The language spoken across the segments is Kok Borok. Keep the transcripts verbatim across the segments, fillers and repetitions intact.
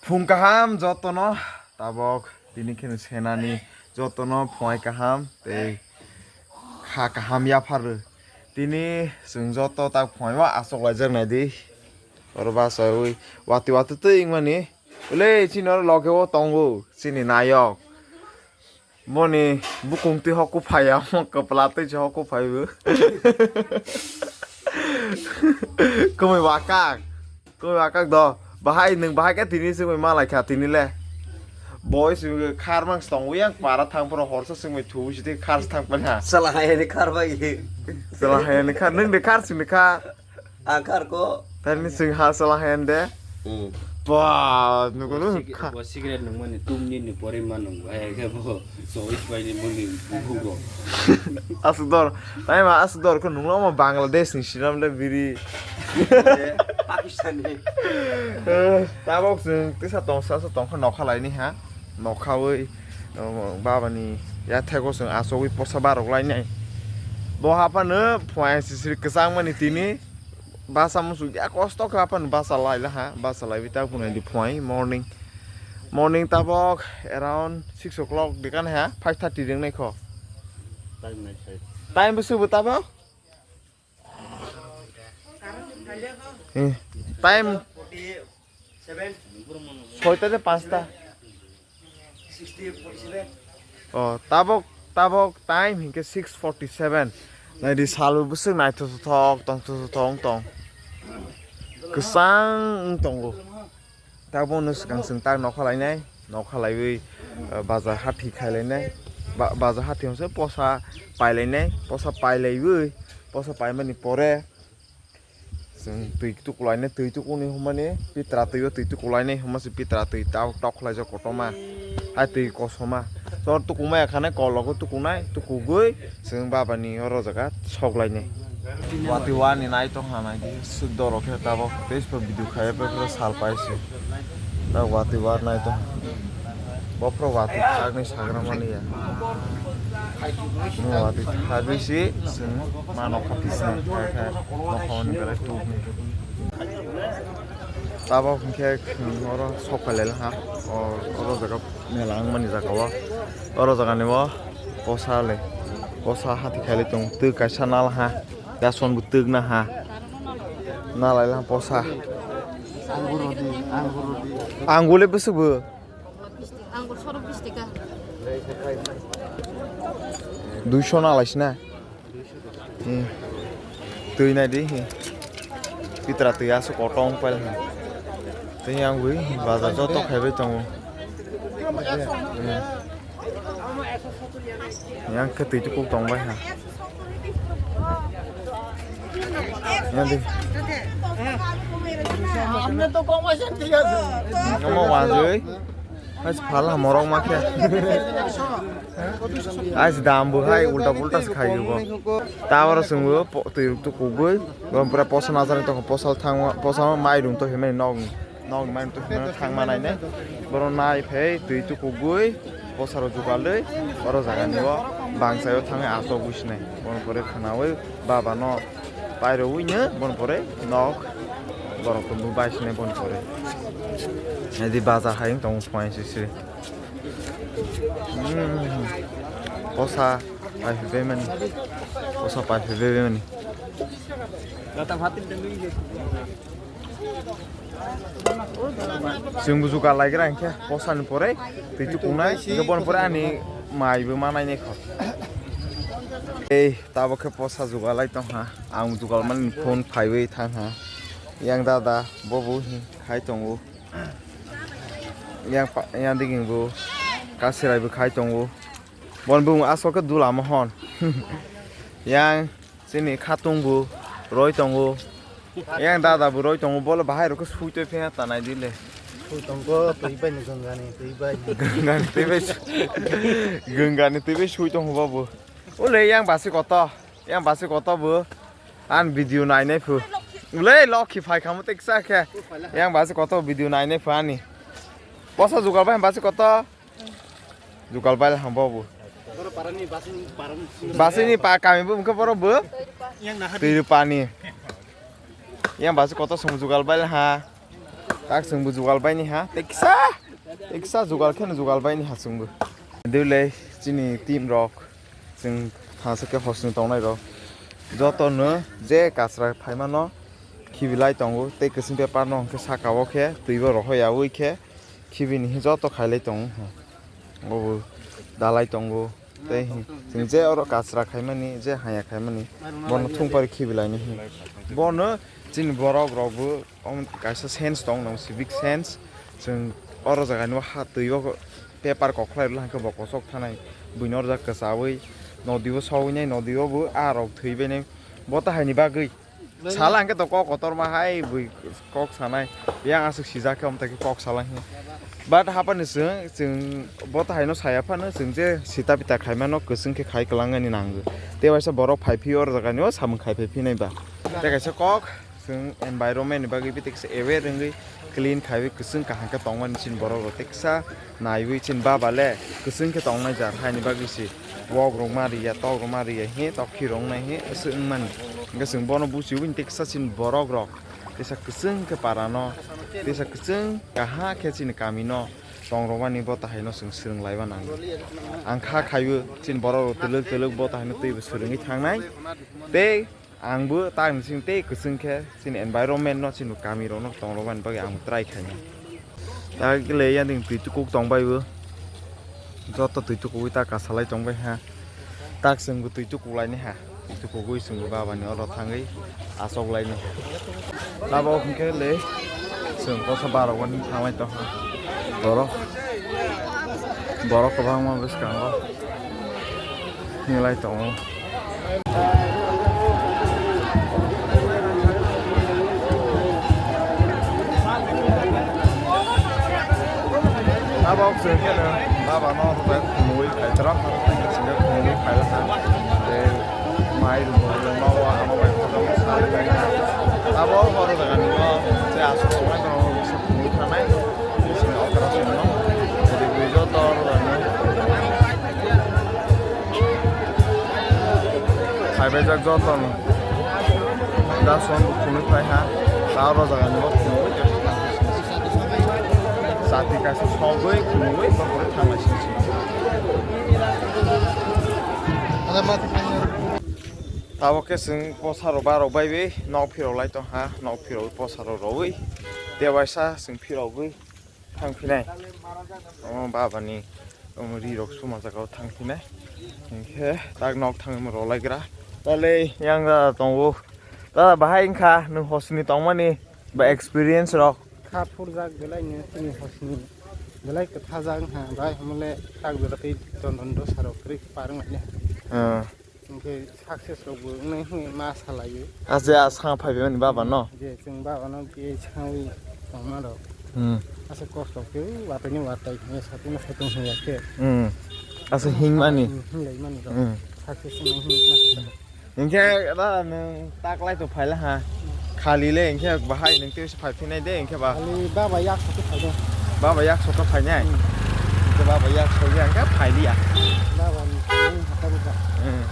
Phung kaham jotono, tabok tini kheno senani jotono phungai kaham tei kha kaham yapharwi. Tini chwng joto tak phungai o achuk laijak naidi. Oro bachaui watwi watwi twi wngmani. Ule chini oro loge o tongo chini nayok. Boni bukung twi hoko phai ya, omo kwpla twi se hoko phai bo. Kwmwi wakak, kwmwi wakak do. Bahai nwng bahai khe tini swngwi ma lai kha tini le. Boi swngwi khar mang tong yang para thang phano horsa swngwi thu si tei khar thang pan ha. Sala hai ni khar bai. Sala hai ni khar, nwng de khar sini kha. Ang khar ko. Tani sing ha sala hen de. Hmm. Ba, nugo nu Bo sig-, kha. Bo cigarette nung mani tum ni ni pore ma nung. Ai ke bo so is bai ni mani bugo. Asuk dor. Tai ma asuk dor ko nung lo ma Bangladesh ni sinam le biri. Pakistan ni. Eh, tabok sing tisa tong sa sa tong kha nokha lai ni ha. Nokha wi, oh, baba ni ya thego sing asogwi posa barok lai nai. Bo hapano phai sisiri kwchang mani tini. Basa musu ya kosto kha pan basa lai la ha, basa lai bita punai di phoi morning. Morning tabok around six o'clock dikan ha, five thirty deng nai kho. Time nai sai. Time busu bu tabok? Eh, time soita de pasta. Oh, tabok, tabok time hinkhe six forty seven. Naidi salbo bwswk naithothok tong, tong, tong, tong. Kwchang wng tongo. Tabokno swkang chwng tak nokha lainai, nokha laiwi, eh, bazar hathi khai lainai. Ba-, bazar hathi hwnse posa pai lainai, posa pai laiwi, posa paimani pore, Chwng twi tukulainai, twi tukuni hwnmani pitra twi o twi tukulainai hwnma se pitra twi tok, tok khlaijak kotorma. Hai twi kosoma. Chor tukuma ya khane kol rogo tukunai, tukugwi chwng baba ni oro jaga sok lainai. Watwi wani nai tong ha nai di, sudoro khe tabok Facebook video khai, Facebook sal pai se. Ta watwi war nai tong. Bophro watwi khakni sagra mani ya. Watwi khagwi si chwng ma nokha pisna khai khai nokha mani belai tubni. Tabok hinkhe chwng oro sok khailai ha. O, oro jaga mela wngmani jaga o. Oro jaga ni o posa le. Posa hati khailai tongo. Twi kaisa nal ha. Yason bo twk na ha. Nalai la posa. Angur rodi, angur rodi. Angur le bwswk bo? Angur soro bis taka. Duiso nalai sina. Hmm. Twi nai di. Pitra twi asu kotong pel. Twi yang bui bazar joto khaibai tongo. Hmm. Yang khe twi tukuk tong bai ha. Yang di. Omo wanjui. Ais phala morok ma khe. Ais dam bo hai ulta pulta se khai bo. Tabaro swngo twi ruk tukugwi. Bom pura posa nazar tong posa thang posa mai rung to himai nog. Nokni mani twi hwnwi thangma nainai. Borok nai phai twi tukugwi bosaro jugalwi oro jagani o bangsaio thangwi achogwi sinai. Bono pore khwnawi baba no pairogwino bono pore nok borok tongwi bai sinai bono pore. Edi bazar hai wng tongo phuaini siri. Hmm. Posa pai phai mani. Posa pai phai mani. Chwng bo jugal laigra hinkhe posani pore twi tukunai hinkhe bono pore ani mai bo manai nai kho. Ei tabok khe posa jugal lai tongha ang jugal mani phone phaiwi thangha yang dada bobo hai tongo yang yang diging bo kasirai bo khai tongo bon bung asok khe dula mohon yang Chini khatung bo roi tongo. Yang dada bo roi tongo, bole bahai rok sui toi phia tanai dile. Sui tongo, twi bai ni gwnggani, twi bai. Gwnggani twi bai, gwnggani twi bai sui tongo babu. Ole yang basi koto, yang basi koto bo. An video nainai phu. Ole lokhi phai khamu teksa khe. Yang basi koto video nainai phu ani. Posa jugal bai basi koto. Jugal bai ham bo bo. Basi ni pa kami bo mungkha boro bo. Twi rw pani. Yang basi koto song jugal bai ha. Tak chwngbo jugal baini ha, tei kisa, tei kisa jugal kheno jugal baini ha chwngbo. Dewle chini team rok, chwng thangsa khe hosni tongnai rok. Jotono je kasra phaimano khibilai tongo, tei kwchwng paper no hwnkhe saka o khe twibo rohor yaui khe khibini joto khailai tongo. Obo dalai tongo. Tei chwng je oro kasra khaimani, je haya khaimani, bono thungpari khibilaini hin. Bono chini borok rokbo omo kaisa sense tong nang, civic sense. Chwng oro jagani o ha twi o paper kokhlai rwla hwnkhe bo kochok thanai. Buino oro jak kwchaui nodi o sogwi nai, nodi o bo a rok thwi bai nai. Bo ta haini bagwi. Sala hwnkhe to kok kotorma hai bui kok sanai. Yang aswk sijak khe omo tai khe kok sala hwnkhe. But haphano chwng, chwng bo ta haino saya phano chwng je sita pita khaimano kwchwng khe khai kwlangani nango. Tei waisa borok phai phio oro jagani o samung khai phai phinai ba. Tei kaisa kok chwng environment ni bagwi bi tei kisa aware wngwi clean khaiwi kwchwng kaham khe tongmani chini borok rok tei kisa naiwi chini baba le kwchwng khe tongnai jar haini bagwi se. Wok rok ma riya, tok rok ma riya, he tok khirok nai he, aswk wngmani. Hwnkhe chwng bono buchiwi tei kisa chini borok rok, tei sa kwchwng khe para no, tei sa kwchwng kaha khe chini kami no tong rwmani bo tahai no chwng swrwng laiba nango. Ang kha khaiwi chini borok rok twlwk twlwk bo tahai no twibo swrwngwi thangnai. Tei Ang bo tak ni sing tei kwchwng khe chini environment no, chini kami rok no tong rwmani bagwi ang try khainai. Tak le yang ding twi tukuk tong bai bo. Joto twi tukugwi ta kasalai tong bai ha. Tak chwng bo twi tukuk laini ha. Twi tukugwi chwng bo baba ni oro thangwi asok laini ha. Tabok hwnkhe le chwng kosa barok wani thanglai tong ha. Borok, borok kwbangma bwskango hinglai tongo. Tabok chwng khe baba no rwbai khumui khai tro, chwng khe khumui khai laha. Tei mai rwmani ma o ama bai kotor salai bai. Tabok horo jaga ni o je aswk tongnai borok rok se khumui thanai. Bising okra songno. Jadi bui joto rwbai no. Khaibaijak jotono. Da son bo khumui phai ha. Ta oro jaga ni bo khumui. Chati kaisa sogwi khumui bo khumui thanglai sini sini. Tabok khe chwng posa rok ba rok bai bai nok phirok lai tong ha, nok phirok posa rok roi. Tewaisa chwng phirogwi thang phinai. Omo baba ni omo ri rok suma jaga o thang phinai. Hinkhe tak nok thangwi rw lai gra. Tale yang da tongo. Da bahai wngkha nwng hosni tongmani ba experience rok. Kha phurjak belai no chini hosni belai kwthajak wngkha bai hamle tak belai tei chondon dosa rok kwrwi par wngmani. Ah. Hinkhe success rok bo wngnai hinwi ma salaio. Ase a sanga phaibai mani baba no? Je chwng baba no khe sangwi tongma rok. Hmm. Ase kosto khe watwi ni watwi hinwi satung satung hinwi khe. Hmm. Ase hingmani. Hmm, hinlai mani rok. Hmm. Success wngnai hinwi ma salaio. Hinkhe da nwng taklai to phaila ha. Khali le hinkhe bahai nwng tei phai phinai de hinkhe ba. Khali baba yak soto phai de. Baba yak soto phainai. Hmm. Hinkhe baba yak soya hinkhe phailiya. Baba ni khe hatai ba. Hmm.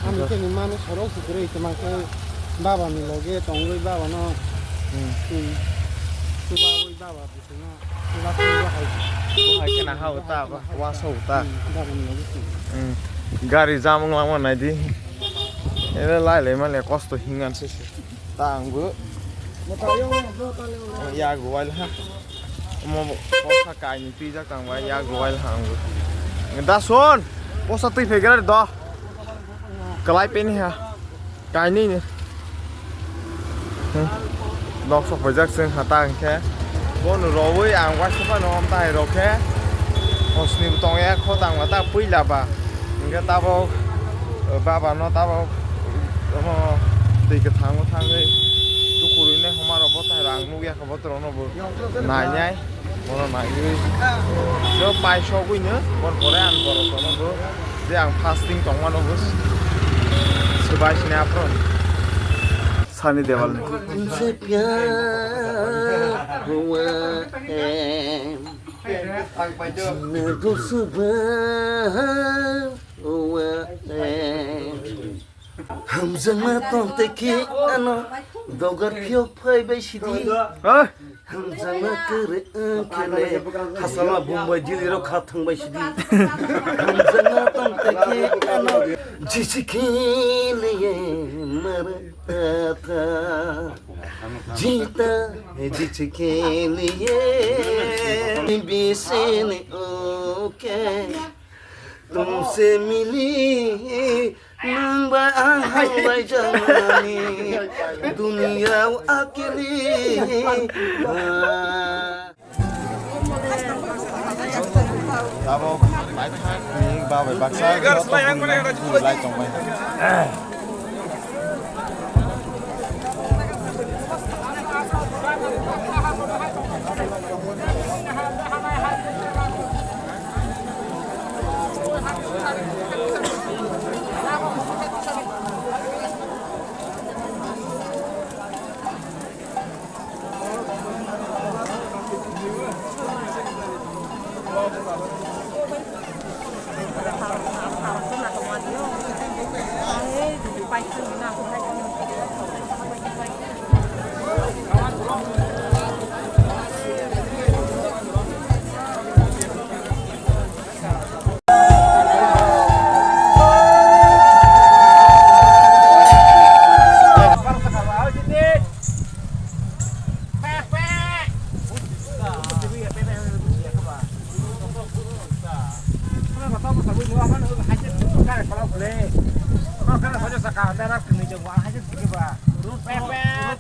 Ani khe ni manu sorok si kwrwi tongma khe baba ni loge tongwi baba no. Hmm. Hmm. Chubawi baba. Bo hai khe naha o ta, wasa o ta. Hmm. Gari jam wng langma nai di. Ere lai lai male kosto hingan se se. Ta ang bo. Ya go wail ha. Mo posa kai ni twi jak tang bai ya go wail ha ang bo. Da son. Posa twi phe gari do. Kalai peni ha. Kainwi ni. Hmm. Nok sok paijak chwng hata hinkhe. Bono rowui ang waisa phano amtai rok khe. Hosni bo tongya kho tangma ta puila ba. Hinkhe tabok, eh, baba no tabok, omo twi kwthango thangwi. Tukurui nai homa rok bo tai rang nukya kho bo torok no bo. Nainai. Bono naiwi. Jo paisogwino, bon pore ang borok tono bo. Je ang fasting tongmano bo. Swbai sini apron. Sani Dewal ni. तुमसे प्यार हुआ है, जीना दुश्वार हुआ है। Hamjakma tongtwi khe ano Dogar phiyok phai bai sidi. Ha? Hamjana kere kene. Hasama Bombay Delhi rok kha thang bai sidi. Hamjana tang teke ano. Jichi khiliye mara tha. Jita jichi khiliye. Bisini okay. Tumse mili, nwng bai ang hambai jani, duniya o akili. Abo, bai thak ni, ba bai baksa, joto lai tong bai.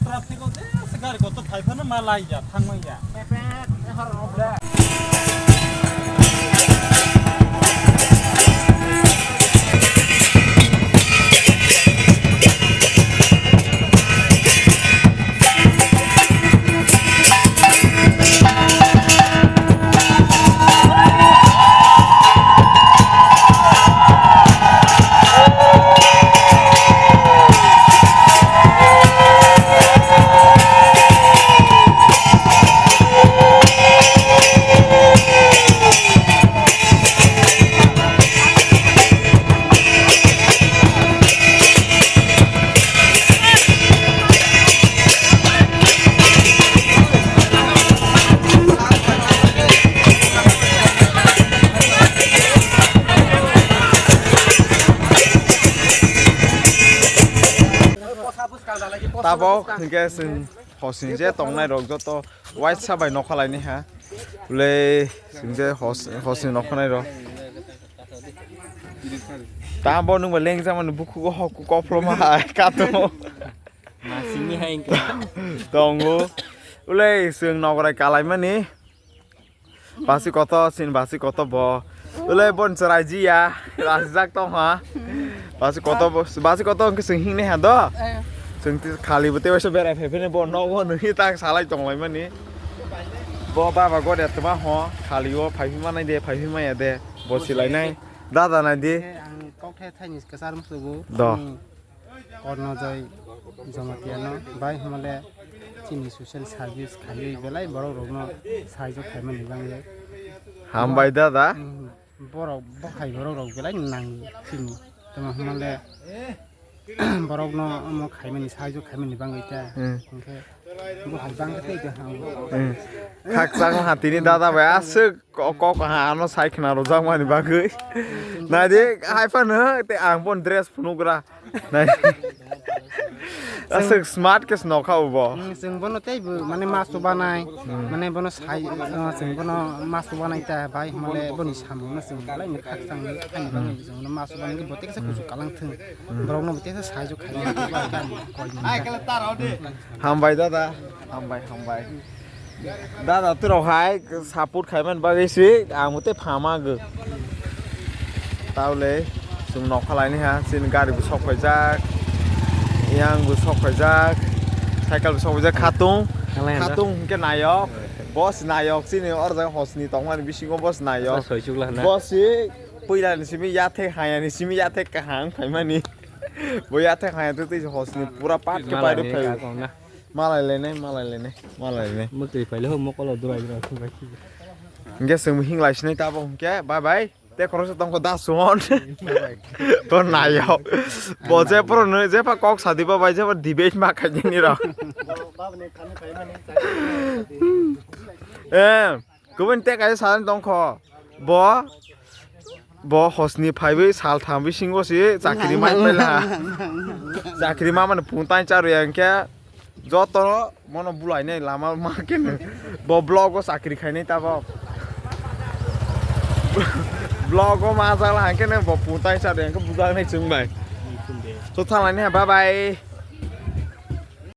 Traffic o je se gari kotor thai phano ma lai ya, thang man ya. Tabok hwnkhe chwng hosni je tongnai rok joto waisa bai nokha laini ha. Ule chwng je hos-, hosni nokha nai rok. Tamo nwng ba lengjak mani bukhugo hok kophlo ma hai kato. Masini hai wngkha. Tongo. Ule chwng nograi kalai mani. Basi koto, sin basi koto bo. Ulai bon chwrai ji ya, rajak tong ha. Basi koto bo, basi koto hwnkhe chwng hing nai ha do. Eh. Chwng ti khali bo tei waisa berai phai phai bo nogo nwi tak salai tong lai mani. Bo baba gode tma ho, khali o phai phai manai de, phai phai maya de. Bo silai nai. Dada nai di. Eh, ang kok the thaini kwchar musugo. Do. Ani Kornojoy Jamatia no bai hwnmale chini social service khaiwi belai borok rokno sahajyo khaimani bagwi. Hambai dada. Mm, borok bo hai borok rok belai nang chini. Tamo hwnmale borokno omo khaimani sahajyo khaimani bagwi ta. Mm. Hwnkhe bo hai bangkhe tei tong. Mm. Khakchang ha tini dada bai aswk. Kok, kok, ha, ano sai khna rwjak mani bagwi. Nai di, hai phano, te ang bon dress phunugra. Nai. Aswk smart khe se nokha bo. Hmm, chwng bono tei bo, mane, ma chubanai, hmm, mane, bono sai, ah, chwng bono ma chubanai ta bai, mane, boni samung no chwng belai no khakchang ni, ani bagwi chwng bono ma chubanai, bo tei kisa kuchuk kalang thung. Hmm. Borok no bo tei kisa sahajyo khainai. Hambai dada, hambai, hambai. Dada, twirok hai support khaimani bagwi si ang bo tei phama gw. Taule chwng nokha laini ha, chini gari bo sok phaijak, yang bo sok phaijak, cycle bo sok phaijak, khatung, khatung hwnkhe nayok, boss nayok, chini oro jaga hosni tongmani bisingo boss nayok. Boss si puila ni simi yathek haya ni simi yathek kaham phaimani. Bo yathek haya twi twi hosni pura pat khe pairwi phaio. Malai lainai, malai lainai, malai lainai. Mwtwi paile ho mokolo durai durai thung bai. Hingke chwng hing lai sinai tabok hingke, bye bye. Te khoroksa tongkho da Suhon. To nayo. Bo je poro no je pa kok sadi ba bai je pa debate ma khai ni ro. Eh, kubun te kai san tongkho. Bo bo hosni phaiwi sal tham bisingo si chakri mai pela. Chakri ma mane puntai charu yang khe. Joto mono bulai nai lama ma kene. Bo vlog o chakri khainai tabo. Vlog o ma jala hangkene bo putai sa de hangke bujak nai chwng bai. To thalai ne bye bye.